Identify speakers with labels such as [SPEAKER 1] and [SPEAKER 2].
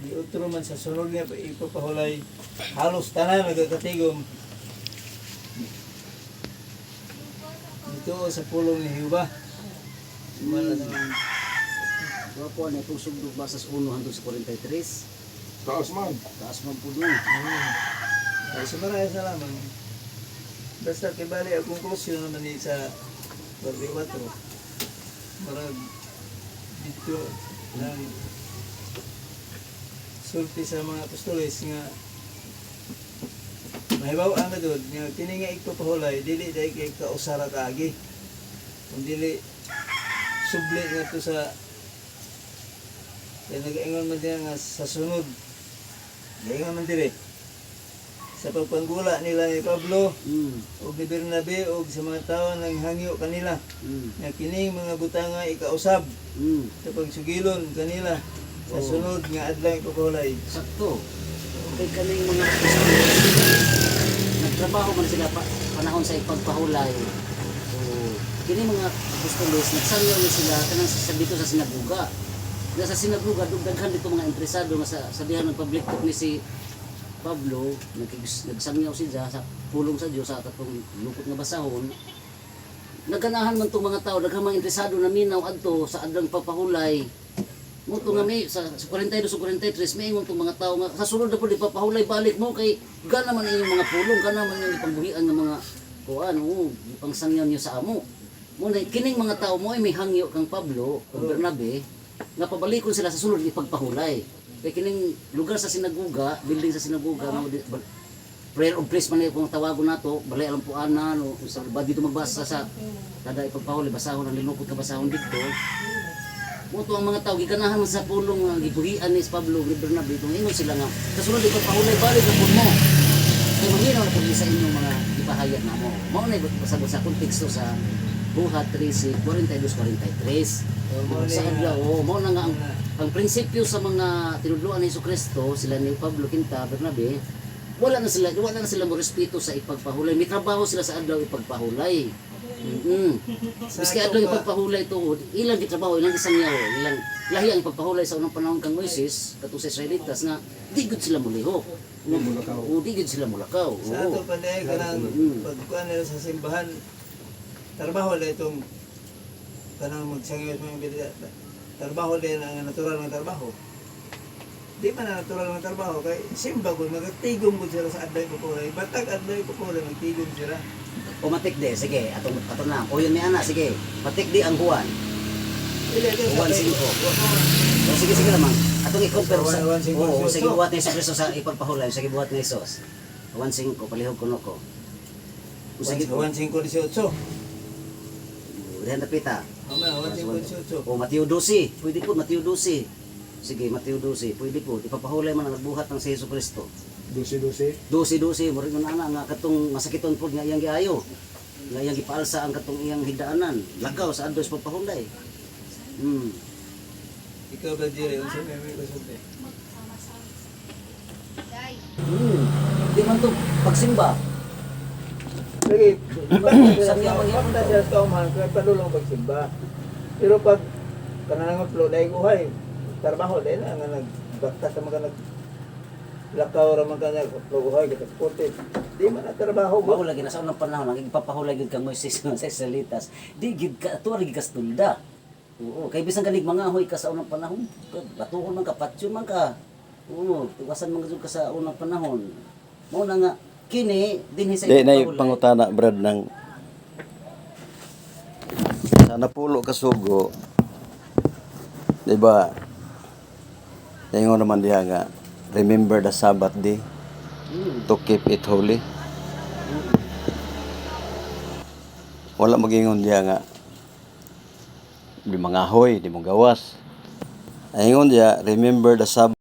[SPEAKER 1] Di utro man sa sunod nga ipapahulay, halos tanan nagkatigom dito sa pulong ni Jehova. Wala sa
[SPEAKER 2] Wa po na itong sugdog ba sa 1 hangtod sa 43.
[SPEAKER 3] Taas man.
[SPEAKER 2] Taas man po no.
[SPEAKER 1] Ay, sa maraming salamat. Basta kay bali ang konklusyon naman ni sa 44. Marag dito ng sulti sa mga apostoles nga mahibaw ang nga doon nga kini nga igpapahulay dili dahil kay kausara kaagi kung dili subli nga to sa kaya nag-ingon man diya nga sa sunod, nag-ingon man diri sa pagpanggula nila ni Pablo ug ni Bernabe ug sa mga tawo nang hangyo kanila nga kining mga butanga ikausab sa pagsugilon kanila sa sunod nga adlaw ipapahulay.
[SPEAKER 2] Sakto. Kay kaning mga apostoles, nagtrabaho man sila pa, panahon sa ipagpahulay. So, kini mga apostoles nagsangyaw ni sila kanang sa dito sa sinagoga. Na sa sinagoga dugdaghan dito mga interesado nga sa diha ng public talk ni si Pablo, nagsangyaw siya sa pulong sa Dios sa katong lukot nga basahon. Naganahan man tong mga tao, daghang mga interesado na minaw adto sa adlang pagpahulay. Mo to nga may sa 42 o 43 may ingon tong mga tao nga sa sunod na pud ipapahulay balik mo kay gana man inyong mga pulong, gana man inyong ipangbuhian nga mga kuan, oo, ipangsangyaw niyo sa amo. Mo na kining mga tao mo ay may hangyo kang Pablo o Bernabe nga pabalikon sila sa sunod ipagpahulay. Kay kining lugar sa sinagoga, building sa sinagoga nga prayer of praise man kung tawagon nato, balay alam puanan o sa ba dito magbasa sa kada ipagpahulay, basahon ang linukot ka basahon dito. Mo to ang mga tao giganahan man sa pulong nga gibuhian ni Pablo ni Bernabe itong ingon sila nga sa sunod ipagpahulay balik na pud mo kay maminaw na pud mi sa inyong mga gipahayag na mo. Mao na pasabot sa konteksto sa Buhat 13 42 43.
[SPEAKER 1] So, mao ni
[SPEAKER 2] Sa
[SPEAKER 1] nga-
[SPEAKER 2] adlaw, oo, mao na nga ang prinsipyo sa mga tinudloan ni Kristo, sila ni Pablo Quinta, Bernabe, wala na sila mo respeto sa ipagpahulay. May trabaho sila sa adlaw ipagpahulay.
[SPEAKER 1] Sa
[SPEAKER 2] Miski
[SPEAKER 1] ato
[SPEAKER 2] adlaw ipagpahulay tuod, ilang gitrabaho, ilang gisangyaw, ilang lahi ang ipagpahulay sa unang panahon kang Moises, katong sa Israelitas nga di gud sila mulihok. Oo, di gud sila mulakaw.
[SPEAKER 1] Sa
[SPEAKER 2] Oo.
[SPEAKER 1] ato pa dahil kanang pagkuan nila sa simbahan, trabaho na itong kanang magsangyo sa mga bida, trabaho din ang natural nga trabaho. Di man na natural nga trabaho kay simba gud magtigom gud sila sa adlaw ipapahulay. Batag adlaw ipapahulay magtigom sila.
[SPEAKER 2] O matik di, sige, atong ato na. O yun may ana, sige. Matik di ang Juan.
[SPEAKER 1] Dili ito sa
[SPEAKER 2] Juan 5. O sige, sige lamang. Atong i-compare sa
[SPEAKER 1] Juan 5,
[SPEAKER 2] Oo,
[SPEAKER 1] 18.
[SPEAKER 2] sige buhat ni Hesus Kristo sa ipagpahulay, sige buhat ni Jesus. Juan 5, palihog kuno ko. O sige,
[SPEAKER 1] Juan 5:18.
[SPEAKER 2] dihan napita.
[SPEAKER 1] Mama, Juan 5:18.
[SPEAKER 2] O Mateo 12, pwede po Mateo 12. Sige, Mateo 12, pwede po. Ipapahulay man ang nagbuhat ng si Hesus Kristo.
[SPEAKER 3] 12-12.
[SPEAKER 2] 12-12, murag na ana nga katong masakiton pod nga iyang giayo. Nga iyang gipaalsa ang katong iyang higdaanan. Lagaw sa adlaw sa pagpahulay.
[SPEAKER 1] Ikaw ba dire unsa may kasulti?
[SPEAKER 2] Di man to pagsimba.
[SPEAKER 1] Lagi,
[SPEAKER 2] Sangyaw man gyapon
[SPEAKER 1] bakta
[SPEAKER 2] to.
[SPEAKER 1] siya sa kaumahan, kaya padulong pagsimba. Pero pag kanang upload ay uhay, trabaho dahil na nga nagbakta sa mga naglakaw ra man ka nag-upload uhay kita kote. Di man na trabaho
[SPEAKER 2] Mao
[SPEAKER 1] ba?
[SPEAKER 2] lagi na sa unang panahon ang ipapahulay gyud kang Moises sa Israelitas. Di gyud ka ato ra gyud kastulda. Oo, kay bisan kanig mangahoy ka sa unang panahon, batuhon man ka, patyon man ka. Oo, tugasan man gyud ka sa unang panahon. Mao na nga kini dinhi sa
[SPEAKER 4] Di na
[SPEAKER 2] ipagpahulay.
[SPEAKER 4] pangutana, Brad, ng sa napulo ka sugo, di ba? Ingon naman diha nga, "Remember the Sabbath day to keep it holy." Wala magingon diha nga di mangahoy, di mo gawas. Ingon diha, "Remember the Sabbath."